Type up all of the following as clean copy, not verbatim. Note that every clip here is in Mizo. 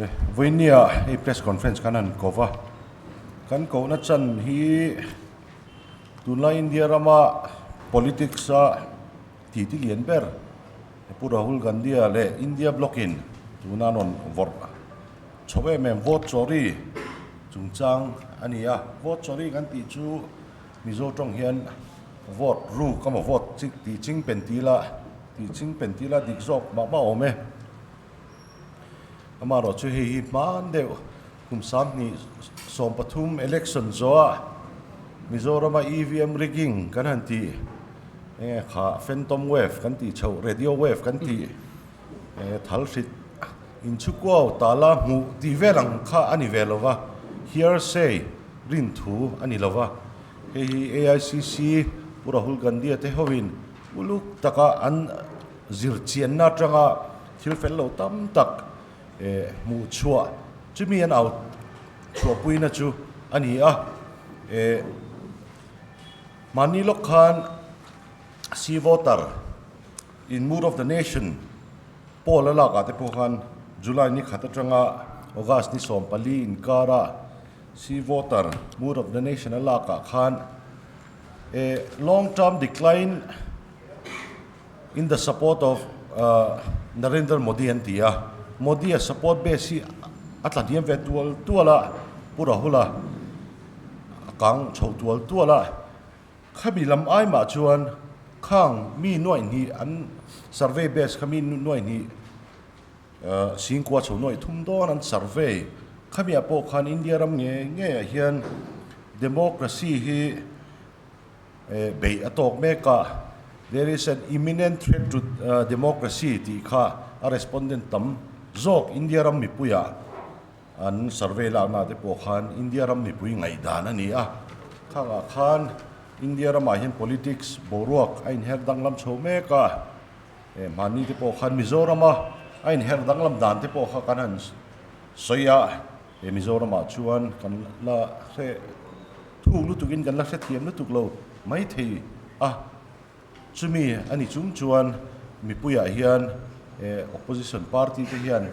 Vawinia hei press conference kan han ko va, kan kohna chan hi tunlai India rama politics a titi lian ber Pu Rahul Gandhi-a leh India bloc in tuna an rawn vawrh chho em em vote chawri chungchang a ni a, vote chawri kan tih chu Mizo tawng hian vote ruk emaw vote tih ching pen ti ila tih ching pen ti ila dik zawk mah mah awm e. Amaherawh chu hei hi hman deuh kum 2013 election zawha Mizorama EVM rigging kan han tih enge kha phantom wave kan tih chhoh radio wave kan tih thal hrit inchhukuau tala hmuh tih vel ang kha a ni ve lo va, hearsay rin thu a ni lo va. Hei hi AICC Pu Rahul Gandhi-a te hovin uluk taka an zirchianna atanga thil fel lo tam tak hmuh chhuah chumi an au chhuahpuina chu a ni a. Mahni lawk khan C voter in mood of the nation poll a lakah te pawh khan July ni khat atanga August ni 14 inkara C voter mood of the nation a lakah khan long term decline in the support of Narendra Modi an ti a, Modi a support base hi a tla hniam ve tual tual a, Pu Rahul a a kang chho tual tual a, khami lam ai mah chuan khang mi nuaih hnih an survey base kha mi nuaih hnih singkua chho nuaih thum dawn an survey khami ah pawh khan India ram nge nge ah hian democracy hi Beih a tawk mek a, There is an imminent threat to democracy tih kha a respondent tam zawk India ram mipuiah an survey lakna te pawh khan India ram mipui ngaihdan a ni a. Khangah khan India ramah hian politics boruak a inher danglam chho mek a, hmanni te pawh khan Mizorama a inher danglam dan te pawh kha kan han sawi a. He Mizoramah chuan kan la hre thuk lutukin kan la hrethiam lutuk lo maithei a, chumi a ni chung chuan mipuiah hian opposition party te hian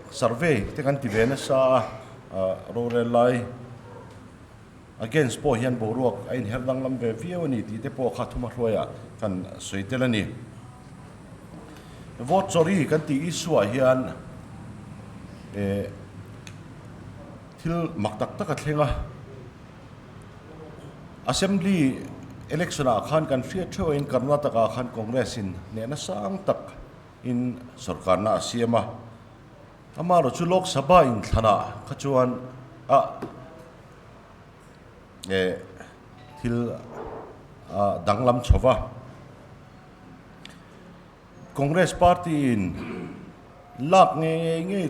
survey te kan ti ve nasa a, rorel lai against pawh hian boruak a inher danglam ve viau a ni tih te pawh kha thuma hruaiah kan sawi tel a ni. Vote chawri kan tih issue ah hian thil mak tak tak a thleng a, Assembly election ah khan kan hriat theuh in Karnataka ah khan Congress in hnehna sang tak in sorkarna a siam a, amaherawh chu Lok Sabha inthlanah kha chuan a thil a danglam chho va. Congress party in lak ngei ngei ngei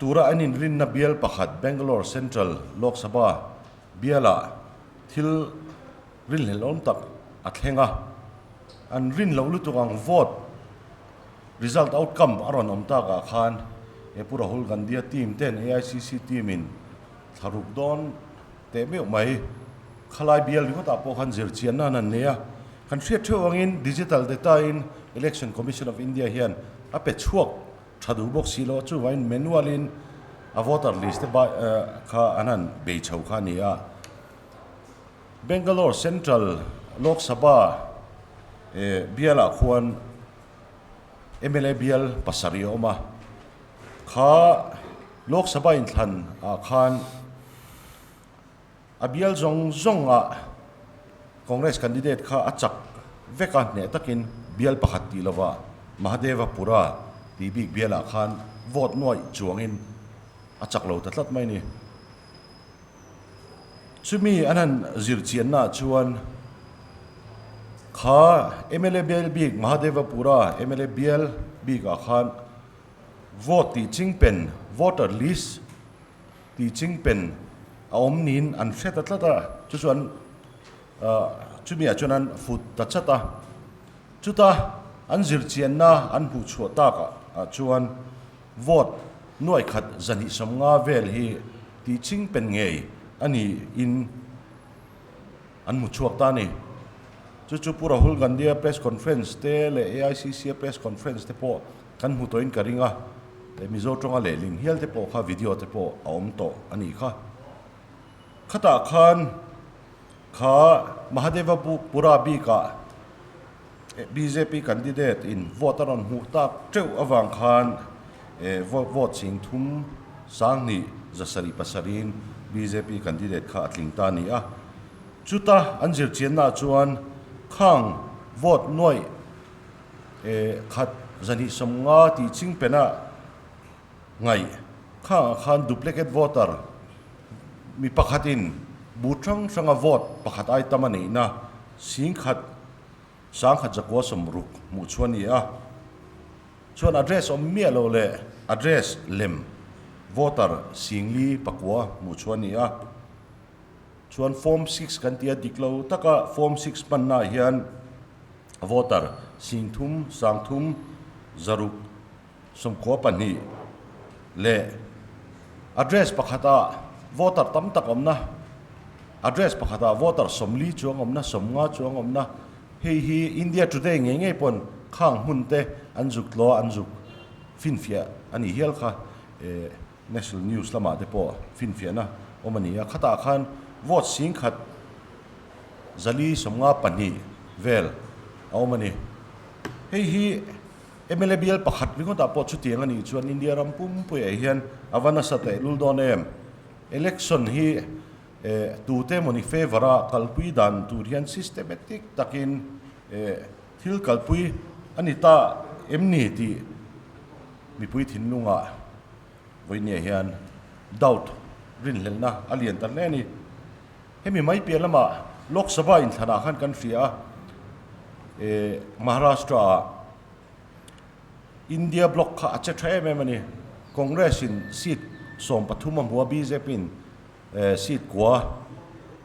tura an inrinna bial pakhat Bangalore Central Lok Sabha bialah thil rinhlelhawm tak a thleng a, an rin loh lutuk ang vote result outcome a rawn awm takah khan he Pu Rahul Gandhi-a team ten AICC team in thlaruk dawn teh meuh mai. Khalai bial ringawtah pawh khan zirchianna an han nei a, kan hriat theuh angin digital data in Election Commission of India hian a pe chhuak tha duh bawk si lo a, chuvangin manual in a voter list te kha an han bei chho kha a ni a. Bangalore Central Lok Sabha bialah khuan mla bial pasarih a awm a, kha Lok Sabha inthlan ah khan A bial zawng zawng ah Congress candidate kha a chak vek a, hneh takin bial pakhat tih lova Mahadeva Pura tih bik bial ah khan vote nuaih chuangin a chak lo ta tlat mai ni. Chumi an han zir chianna ah chuan kha mla bial bik Mahadeva Pura mla bial bik ah khan vote tih chingpen voter list Tih chingpen a awm niin an hre ta tlat a, chu chuan chumi ah chuan an fut ta chat a. Chuta an zirchianna an hmuh chhuah tak ah chuan vote nuai khat zahnih sawmnga vel hi tih chingpen ngei a ni in an hmu chhuak ta a ni. Chu chu Pu Rahul Gandhi-a press conference te leh AICC-a press conference te pawh kan hmu tawhin ka ring a. Mizo tawnga lehling hial te pawh kha video te pawh a awm tawh a nih kha. Khatah khan kha Mahadeva Pura bikah bjp candidate in vote a rawn hmuh tak teuh avang khan vote ching thum 2000 pasarihin bjp candidate kha a tling ta a ni a. Chuta an zirchiannaah chuan khang vote nuaih khat 250 tih ching penah ngaih khangah khan duplicate voter mi pakhatin booth hrang hranga vote pakhat ai tam a neihna 10,000 1,160 hmuh chu a ni a. Chuan address awm miah lo leh address lem voter 4,009 hmuh chu a ni a. Chuan form six kan tia dik lo taka form six hmannaah hian voter 3,000 362 leh address pakhata voter tam tak awmna address pakhata voter 40 chuang awmna 50 chuang awmna hei hi India Today ngei ngei pawn khang hmun te an zuk tlaw an zuk finfiah a nih hial kha eh National News lamah te pawh finfiahna awm a ni a, khatah khan vote 4,000 452 vel a awm a ni. Hei hi mla bial pakhat ringawtah pawh chutiang a nih chuan India ram pumpuiah hian a va nasa tehlul dawn em? Election hi tute emawni favour a kalpui dan tur hian systematic takin thil kalpui a ni ta em ni tih mipui thinlungah vawinia hian doubt rinhlelhna a lian ta hle a ni. Hemi mai piah lamah Lok Sabha inthlanah khan kan hria a, eh Maharashtra ah India bloc kha a che tha em em a ni. Congress in seat 13 a hmu a, bjp in seat kua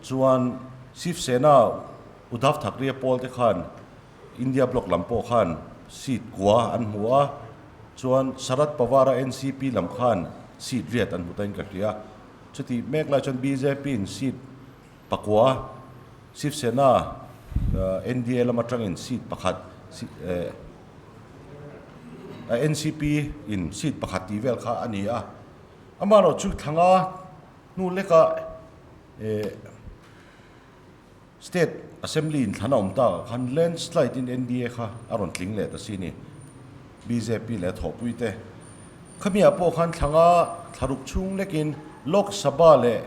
chuan Shiv Sena Uddhav Thackeray a pawl te khan India bloc lam pawh khan seat kua an hmu a, chuan Sharad Pawar a NCP lam khan seat riat an hmu ta in ka hria. Chuti mek lai chuan bjp in seat pakua, Shiv Sena NDA lam atangin seat pakhat, NCP in seat pakhat tih vel kha a ni a. Amaherawh chu thlanga hnu leka State Assembly in thlan a awm takah khan landslide in NDA kha a rawn tling leh ta si ni. Bjp leh a thawhpui te. Khami ah pawh khan thlanga thlaruk chhung lekin Lok Sabha leh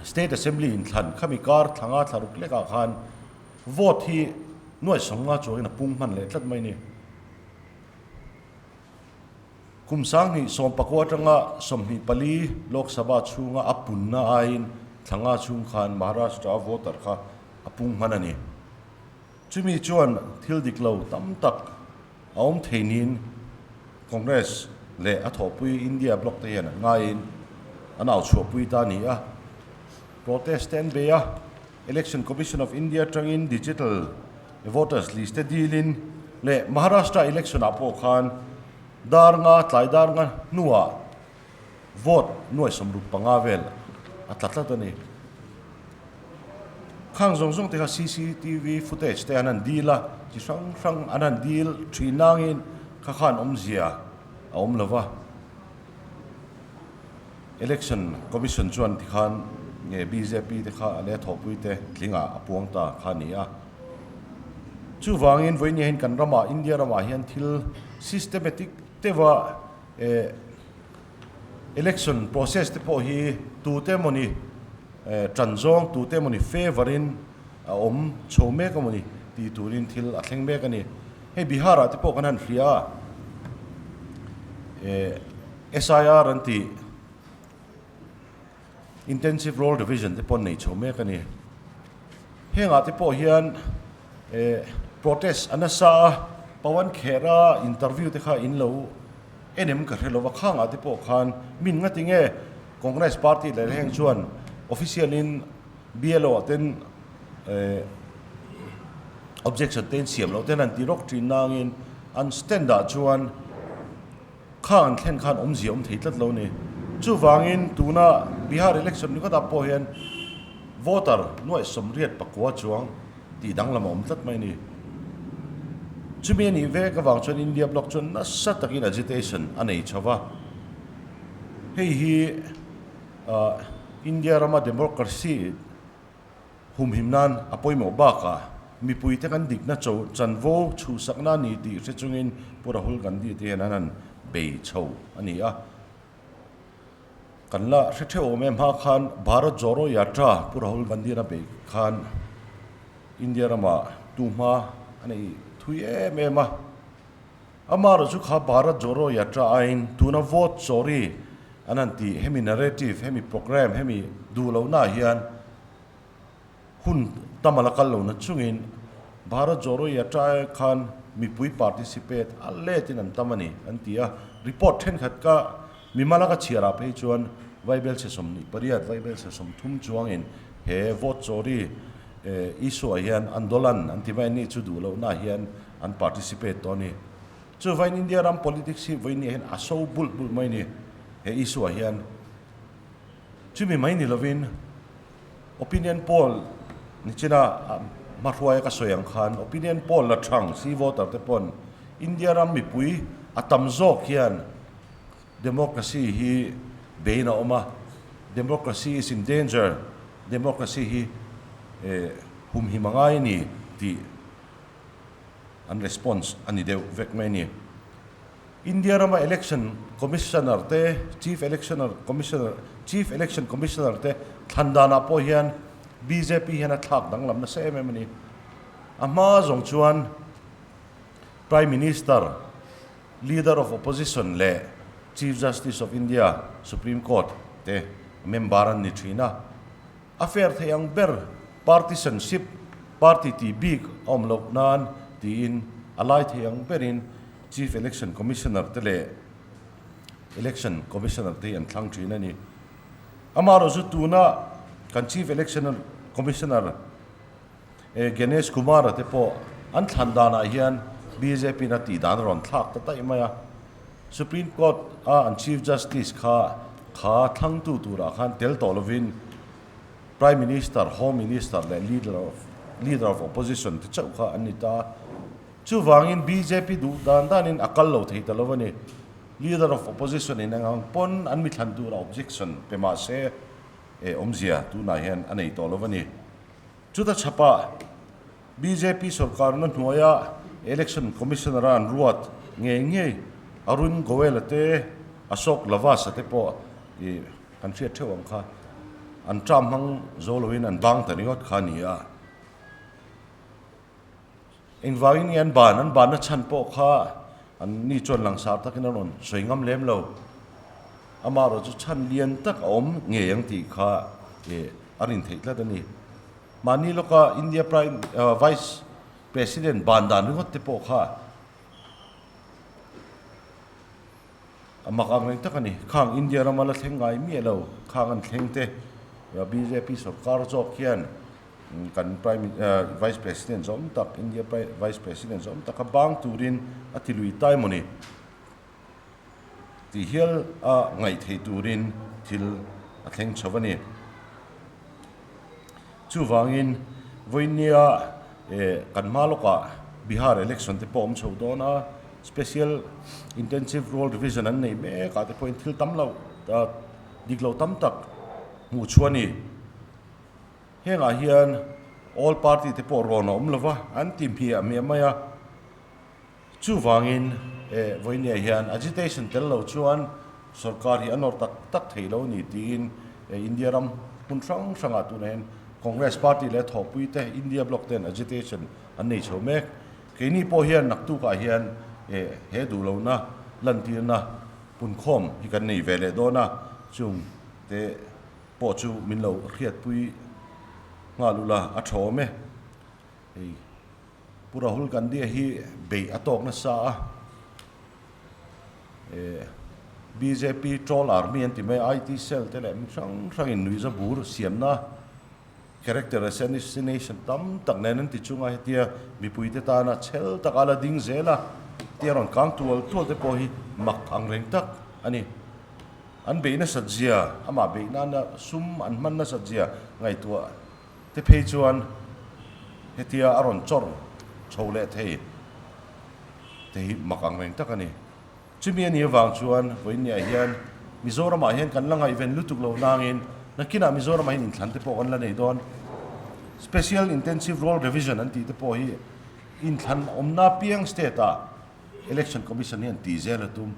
State Assembly in thlan khami kar thlanga thlaruk lekah khan vote hi nuai 50 chuangin a pung hman leh tlat mai ni. Kum 2019 atanga 24 Lok Sabha chhunga a punna aiin thlanga chhung khan Maharashtra-a voter kha a pung hman a ni. Chumi chuan thil dik lo tam tak a awm thei niin Congress leh a thawhpui India bloc te hian an ngaiin an au chhuahpui ta a ni a. Protest te an bei a, Election Commission of India atangin digital voters list te dilin leh Maharashtra election ah pawh khan dar nga tlai dar nga hnuah vote nuai 65 vel a tla tlat a ni. Khang zawng zawng te kha CCTV footage te an han dil a, chi hrang hrang an han dil thin nangin kha khan awmzia a awm lo va. Election Commission chuan tikhan nge bjp te kha a leh thawhpui te tlingah a puang ta kha a ni a. Chuvangin vawiin hian kan ramah India ramah hian thil systematic deuha eh election process te pawh hi tute emawni eh tan zawng tute emawni favour in a awm chho mek emawni tih turin thil a thleng mek a ni. Hei Bihar ah te pawh kan han hria a eh. SIR an tih Intensive Roll Revision te pawh an nei chho mek a ni. Hengah te pawh hian eh protest a nasa a, Pawan Khera interview te kha in lo en em ka hre lo va, khangah te pawh khan min nga tinge Congress party leh heng chuan official in BLO ah ten eh objection te in siam loh ten an ti rawk thin nangin an stand ah chuan Kha an thlen khan awmzia awm thei tlat lo a ni. Chuvangin tuna Bihar election ringawtah pawh hian voter nuaih 89 chuang tih danglam a awm tlat mai a ni. Chumi a nih vek avang chuan India bloc chuan nasa takin agitation a nei chho va. Hei hi India rama democracy humhim nan a pawimawh bakah mipuite kan dikna cho chanvo chhuhsakna a ni tih hre chungin Pu Rahul Gandhi te hian an han bei chho a ni a. Kan la hre theuh awm em hma khan Bharat Joro Yatra Pu Rahul Gandhi a beih khan India ramah tuhma a nei thui em em a. Amaherawhchu chu kha Bharat Joro Yatra aiin tuna vote chori an han tih hemi narrative, hemi programme, hemi duh lohnaah hian hun tam a la kal lohna chungin Bharat Joro Yatra khan mipui participate a letin an tam a ni an ti a. Report thenkhat ka mimal a ka chhiarah phei chuan Vaibelchhe 28, Vaibelchhe 30 chuangin he vote chori issue ah hian andolan an ti mai a ni chu duh lohnaah hian an participate tawh a ni. Chuvain India ram politics hi vawiin hian a so bulh bulh mai a ni he issue ah hian. Chumi mai ni lovin opinion poll nichina hmahruaia ka sawi ang khan opinion poll la thang si voter te pawn India ram mipui a tam zawk hian democracy hi bein a awm a, democracy is in danger, democracy hi humhim a ngai a ni tih an response a ni deuh vek mai a ni. India rama Election Commissioner te, Chief Electioner Commissioner, Chief Election Commissioner te thlan danah pawh hian bjp hian a thlak danglam nasa em em a ni. A hma zawng chuan Prime Minister, Leader of Opposition leh Chief Justice of India, Supreme Court te member an ni thin a. A fair thei ang ber partisanship, party tih bik a awm loh nan tiin a lai thei ang berin Chief Election Commissioner te leh Election Commissioner te hi an thlang thin a ni. Amaherawhchu tuna kan Chief Election Commissioner Ganesh Kumar-a te pawh an thlan danah hian BJP-in a tih dan a rawn thlak ta daih mai a. Supreme Court-a an Chief Justice kha kha thlangtu turah khan tel tawh lovin Prime Minister, Home Minister leh Leader of Leader of Opposition te chauh kha an ni ta. Chuvangin bjp duh dan danin a kal lo thei ta lo a ni. Leader of Opposition in engang pawn an mi thlan tura objection pe mah se e awmzia tunah hian a nei tawh lo a ni. Chuta chhapah bjp sorkarna hnuaia Election Commissioner a an ruat ngei ngei Arun Goel-a te, Ashok Lavasa te pawh i kan hriat theuh ang kha an term hmang zo loin an bang ta ringawt kha a ni a. Engvangin nge an ban? An banna chhan pawh kha an ni chuan langsar takin a rawn sawi ngam lem lo. Amaherawh chu chhan lian tak a awm ngei ang tih kha a rin theih tlat a ni. Mahni lawka India Prime Vice President ban dan ringawt te pawh kha a mak ang reng tak a ni. Khang India rama la thleng ngai miah lo, khang an thleng te bjp sorkar zawk hian Kan Prime Vice President zawm tak, India Vice President zawm taka bang turin a ti lui tai maw ni? Tih hial a ngaih theih turin thil a thleng chho a ni. Chuvangin vawinia kan hma lawkah Bihar election te pawh a awm chho dawn a, Special Intensive Roll Revision an nei mek ah te pawhin thil tam loh, dik lo tam tak hmuh chhuah a ni. Hengah hian all party te pawh rawn a awm lova, an ti hmiah hmiah mai a. Chuvangin eh vawinia hian agitation tel lo chuan sorkar hi a nawr tak tak thei lo a ni tiin eh India ram hmun hrang hrangah tunah hian Congress party leh thawhpui te India bloc ten agitation an nei chho mek. Keini pawh hian naktukah hian eh he duhlohna lantirna punkhawm hi kan nei ve leh dawn a, chung te pawh chu min lo hriatpui nghal ula a tha awm e. Hei Pu Rahul Gandhi a hi beih a tawk nasa a, eh bjp troll army an ti mai a, IT cell te leh mi hrang hrang in nuihza bur siamna character assassination tam tak nen an ti chunga hetia mipui te tana chhel taka la ding zel a, tia rawn kang tual tual te pawh hi mak ang reng tak a ni. An beih nasat zia, amah beih nana sum an hman nasat zia ngaihtuah te phei chuan hetia a rawn chawr chho leh thei. te hi mak ang reng tak a ni. Chumi a nih avang chuan vawiinniah hian Mizoramah hian kan la ngaihven lutuk lo nangin nakinah Mizoramah hian inthlan te pawh kan la nei dawn. Special Intensive Roll Revision an tih te pawh hi inthlan awmna piang state ah Election Commission hian tih zel a tum.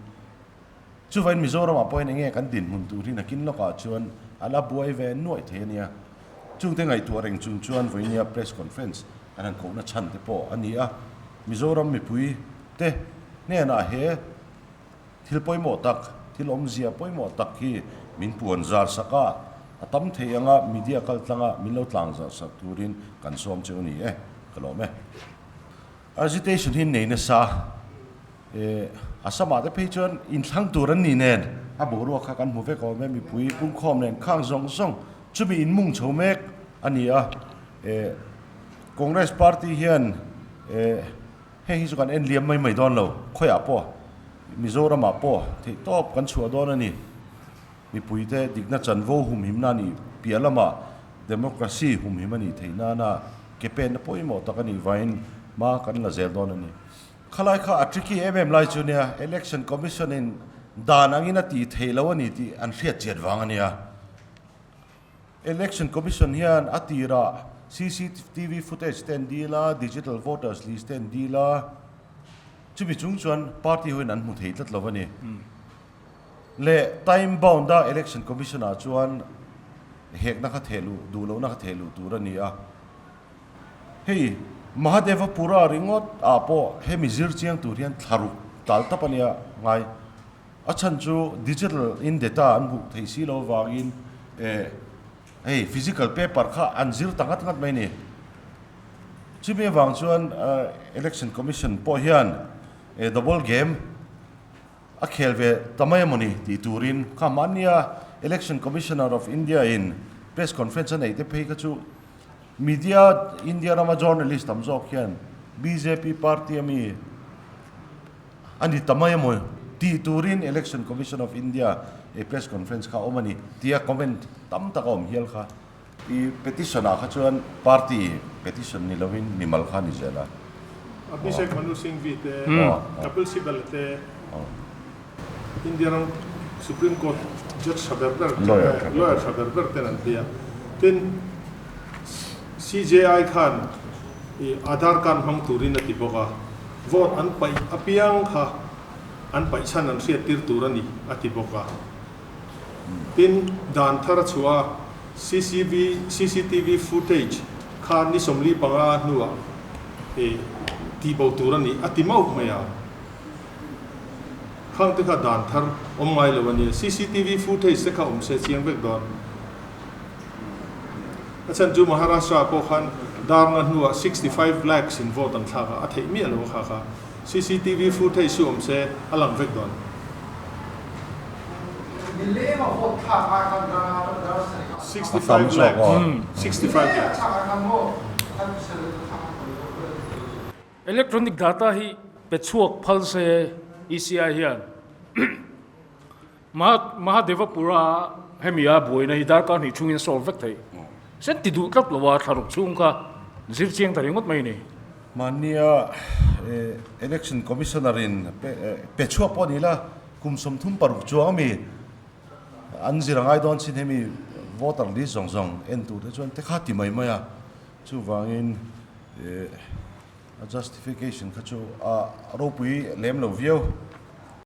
Chuvain Mizoramah pawhin enge kan dinhmun tur hi nakin lawkah chuan a la buai ve nuaih thei a nia. Chungte ngaihtuah reng chung chuan vawinia press conference kan han kohna chhan te pawh a ni a. Mizoram mipui te hnenah he thil pawimawh tak, thil awmzia pawimawh tak hi min puan zar sak a, a tam thei anga media kal tlanga min lo tlang zar sak turin kan sawm cheu a ni e, ka lawm e. Agitation hi nei nasa e, Assam-ah te phei chuan inthlang tur an ni nen a boruak kha kan hmu vek awm e, mipui pungkhawm nen khang zawng zawng chumi inmung chho mek a ni a, e, Congress party hian e, Heng hi chu kan en liam mai mai dawn lo, khawiah pawh Mizoramah pawh theih tawp kan chhuah dawn a ni. Mipuite dikna chanvo humhimna a nih piah lamah democracy humhim a nih theih nana ke penna pawimawh tak a nih vangin hma kan la zel dawn a ni. Khalai kha a tricky em em lai chu nia, Election Commission in dan angin a tih theih lo a ni tih an hriat chian vang a nia. Election Commission hian a tirah cctv footage te an dil a, digital voters list te an dil a, chumi chung chuan party hoin an hmu thei tlat lo a ni. Leh time bound a Election Commission ah chuan hekna kha theh luh duh lohna kha theh luh tur a ni a. Hei Mahadevapura ringawt ah pawh hemi zir chiang tur hian thla ruk tal tap a nia ngai. A chhan chu digital in data an hmuh theih si lo avangin eh hei physical paper kha an zir ta ngat ngat mai a ni. Chumi avang chuan Election Commission pawh hian eh double game a khel ve ta mai emawni tih turin kha mahnia Election Commissioner of India in press conference a neih te phei kha chu media India rama journalist tam zawk hian bjp party ami A ni ta mai emaw tih turin Election Commission of India e press conference kha a awm a ni tia comment tam tak a awm hial kha. I petition ah kha chuan party petition ni lovin mimal kha a ni zel a. Abhishek Manu Singhvi te, Kapil Sibal te, India ram Supreme Court judge tha ber ber, lawyer tha ber ber ten an ti a. Tin, CJI khan i Aadhaar card hmang turin a ti bawk a. Vote an paih apiang kha an paih chhan an hriat tir tur a ni, a ti bawk a. Tin, dan thar a chhuah a, CCV, cctv footage, kha ni 45 hnuah i tih bo tur a ni, a ti mauh mai a. Khang te kha dan thar awm ngai lo a nia, cctv footage te kha awm se chiang vek dawn. A chhan chu Maharashtra ah pawh khan darna hnuah 65 lakhs in vote an thlak a, a theih miah lo a kha kha. Cctv footage chu awm se a lang vek dawn. 65 lakhs, 65 lakhs. Electronic data hi pe chhuak phal se ECI hian. Mahadevapura hemi a buaina hi darkar hnih chhungin a solve vek thei. Sen ti duh tlat lo a thlaruk chhung kha zir chiang ta ringawt mai a ni. Mahnia Election Commissioner in pe chhuak pawh ni la kum 36 chuang ami an zir a ngai dawn chin hemi voter list zawng zawng en tur te chuan te kha ti mai mai a, chuvangin a justification kha chu a ropui lem lo viau.